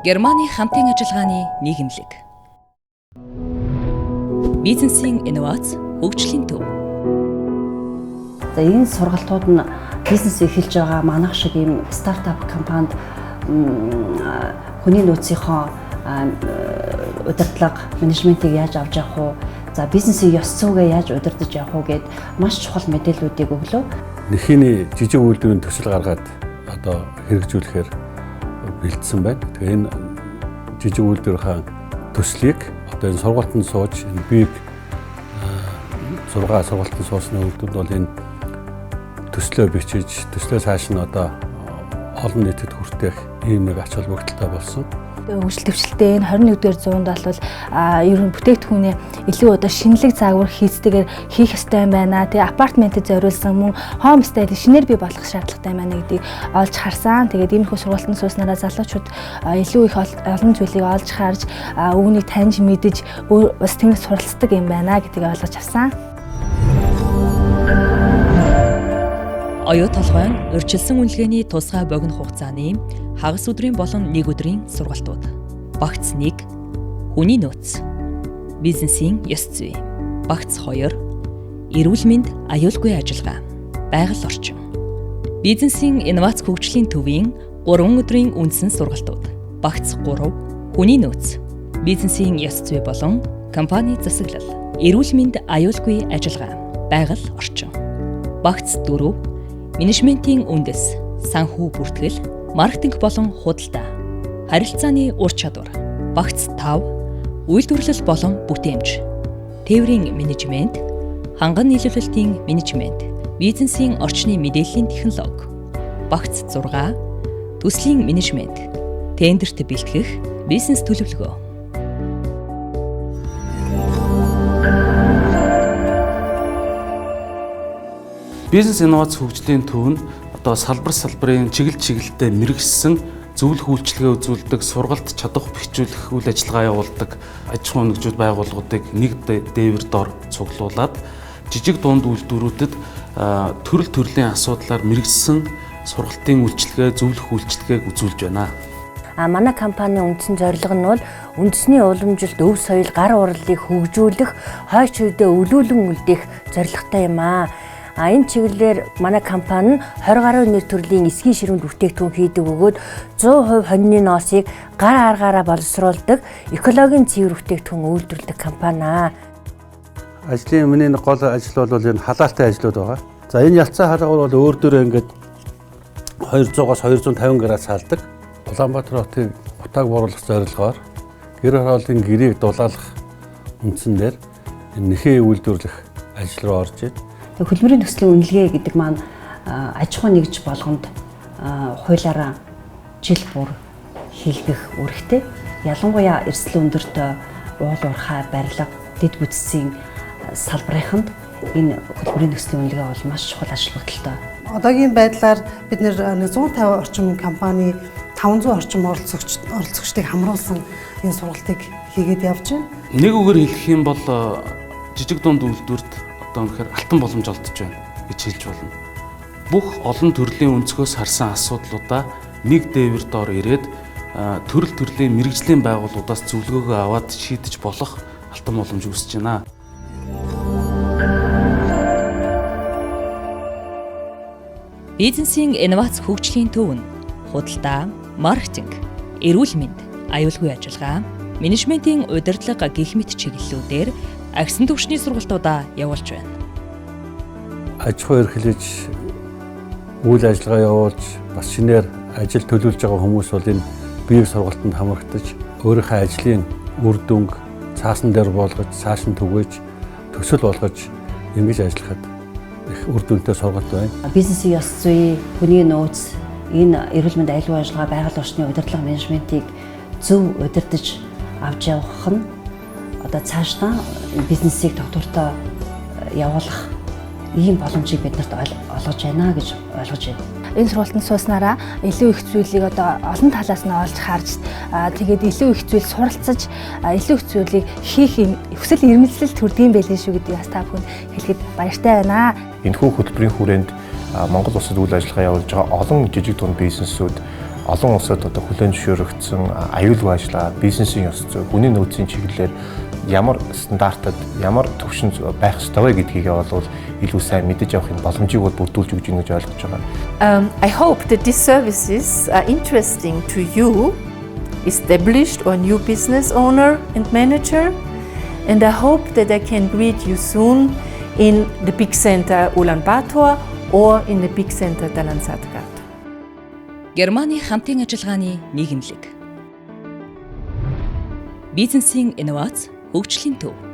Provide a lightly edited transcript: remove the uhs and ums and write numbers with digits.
Германы хамтын ажиллагааны нийгэмлэг. Бизнесийн инновац хөгжлийн төв. За, энэ сургалтууд нь бизнес эхэлж байгаа манайх шиг ийм стартап компанид хүний нөөцийнхөө удирдлага, менежментийг яаж авч явах уу? За, бизнесийн ёс зүйгээ яаж удирдах явах уу гээд маш чухал мэдээллүүдийг өглөө. Нэхийний жижиг үйлдвэрийн төсөл гаргаад одоо хэрэгжүүлэхээр бэлдсэн байна. Тэгээ энэ жижиг үйлдвэрийн төслийг одоо энэ сургалтанд сууж, энэ бийг 6 сургалтанд суусны үр дүнд бол энэ төслөө бичиж, төслөө цааш нь одоо олон нийтэд хүртэх ийм нэг ач холбогдолтой болсон. Хөгжил дэвшилтээ энэ 21-р зуунд бол ер нь бүтээгдэхүүнээ илүү одоо шинэлэг загвар хийцтэйгээр хийх ёстой юм байна. Тэгээ апартментэд зориулсан мөн home style шинээр бий болох шаардлагатай юм байна гэдгийг олж харсан. Тэгээд иймэрхүү сургалтанд сууснараа залуучууд илүү их олон зүйлийг олж харж, үүнийг таньж мэдэж, бас түүнээс суралцдаг юм байна гэдгийг ойлгож авсан. Оюу толгойн урьдчилсан үнэлгээний тусгай богино хугацааны хагас өдрийн болон нэг өдрийн сургалтууд. Багц 1, хүний нөөц. Бизнесийн ёс зүй. Багц 2, эрүүл мэнд, аюулгүй ажиллагаа. Байгаль орчин. Бизнесийн инновац хөгжлийн төвийн 3 өдрийн үндсэн сургалтууд. Багц 3, хүний нөөц. Бизнесийн ёс зүй болон компани засаглал. Эрүүл мэнд, аюулгүй ажиллагаа. Байгаль орчин. Багц 4, менежментийн үндэс, санхүү бүртгэл, маркетинг болон худалдаа, харилцааны ур чадвар. Багц 5, үйлдвэрлэл болон бүтээмж, тээврийн менежмент, ханган нийлүүлэлтийн менежмент, бизнесийн орчны мэдээллийн технологи. Багц 6, төслийн менежмент, тендерт бэлтгэх, бизнес төлөвлөгөө. Бизнес инновац хөгжлийн төв нь одоо салбар салбарын чиглэл чиглэлдээ мэргэшсэн зөвлөх үйлчилгээ үзүүлдэг, сургалт, чадах бэхжүүлэх үйл ажиллагаа явуулдаг аж ахуйн нэгжүүд, байгууллагуудыг нэг дээвэр дор цуглуулад жижиг дунд үйлдвэрүүдэд төрөл төрлийн асуудлаар мэргэшсэн сургалтын үйлчилгээ, зөвлөх үйлчилгээг үзүүлж байна. А манай компанийн үндсэн зорилго нь бол үндэсний уламжилт, өв соёл, гар урлалыг хөгжүүлэх, хойч үедээ өлүүлэн үлдээх зорилготой юм аа. А энэ чиглэлээр манай компани нь 20 гаруй нэр төрлийн эсгийн ширүүнд бүтээгдэхүүн хийдэг бөгөөд 100% хонины ноосыг гар аргаараа боловсруулдаг экологийн цэвэр бүтээгдэхүүн үйлдвэрлэдэг компани аа. Ажлын миний гол ажил бол энэ халаалтай ажлууд байгаа. За, энэ ялцсан хаалгаар бол өөр дөрөө ингээд 200-аас 250 градус хаалдаг. Улаанбаатар хотыг утааг бууруулах зорилгоор гэр хорооллын гэрээг дулаалах үндсэн дээр энэ нэхээ үйлдвэрлэх ажил руу орж ийн. Хөдөлмөрийн төслийн үнэлгээ гэдэг маань аж ахуй нэгж болгонд хуулиараа жил бүр хийлгэх үүрэгтэй. Ялангуяа эрсдэл өндөртэй уул уурхай, барилга, дэд бүтцийн салбарынханд энэ хөдөлмөрийн төслийн үнэлгээ бол маш чухал ач холбогдолтой. Одоогийн байдлаар бид нэр 150 орчим компани, 500 орчим оролцогчдыг хамруулсан энэ сургалтыг хийгээд явж байна. Нэг үгээр хэлэх юм бол жижиг дунд үйлдвэрт одоо үнэхээр алтан боломж олдож байна гэж хэлж болно. Бүх олон төрлийн өнцгөөс харсан асуудлуудаа нэг дээвэр дор ирээд төрөл төрлийн мэргэжлийн байгууллагуудаас зөвлөгөөгөө аваад шийдэж болох алтан боломж үүсэж байна. Бизнесийн инновац хөгжлийн төв нь худалдаа, маркетинг, эрүүл мэнд, аюулгүй ажиллагаа, менежментийн удирдлага гэх мэт чиглэлүүдээр агсан түвшний сургалтуудаа явуулж байна. Аж ахуй эрхлэж, үйл ажиллагаа явуулж, бас шинээр ажил төлөвлөж байгаа хүмүүс бол энэ бие сургалтанд хамрагдаж, өөрийнхөө ажлын үр дүнг цаасан дээр буулгаж, цааш нь түгээж, төсөл болгож ингэж ажиллахад их үр дүнтэй сургалт байна. Бизнесийн ёс зүй, хүний нөөц, энэ эрүүл мэнд, аюулгүй ажиллагаа, байгаль орчны удирдлага, менежментийг зөв удирдах авч явах нь одоо цаашдаа бизнесийг тогтвортой явуулах ийм боломжийг биднэрт олгож байна гэж ойлгож байна. Энэ сургалтанд сууснараа илүү их зүйлийг одоо олон талаас нь олж харж, тэгээд илүү их зүйл суралцаж, илүү их зүйлийг хийх юм хүсэл эрмэлзэл төрдөг юм байлээ шүү гэдгийг бас та бүхэнд хэлэхэд баяртай байна. Энэхүү хөтөлбөрийн хүрээнд Монгол улсад үйл ажиллагаа явуулж байгаа олон жижиг дунд бизнесүүд Олон улсад одоо хүлээн зөвшөөрөгдсөн аюулгүй ажиллагаа, бизнесийн ёс зүй, хүний нөөцийн чиглэлээр ямар стандартад, ямар төвшөнд байх ёстой вэ гэдгийг бол илүү сайн мэдэж авах энэ боломжийг бол бүрдүүлж өгч байна гэж ойлгож байгаа. I hope that these services are interesting to you, established or new business owner and manager, and I hope that I can greet you soon in the big center Ulaanbaatar or in the big center Dalanzadgad. Германы хамтын ажиллагааны нийгэмлэг. Бизнесийн инновац хөгжлийн төв.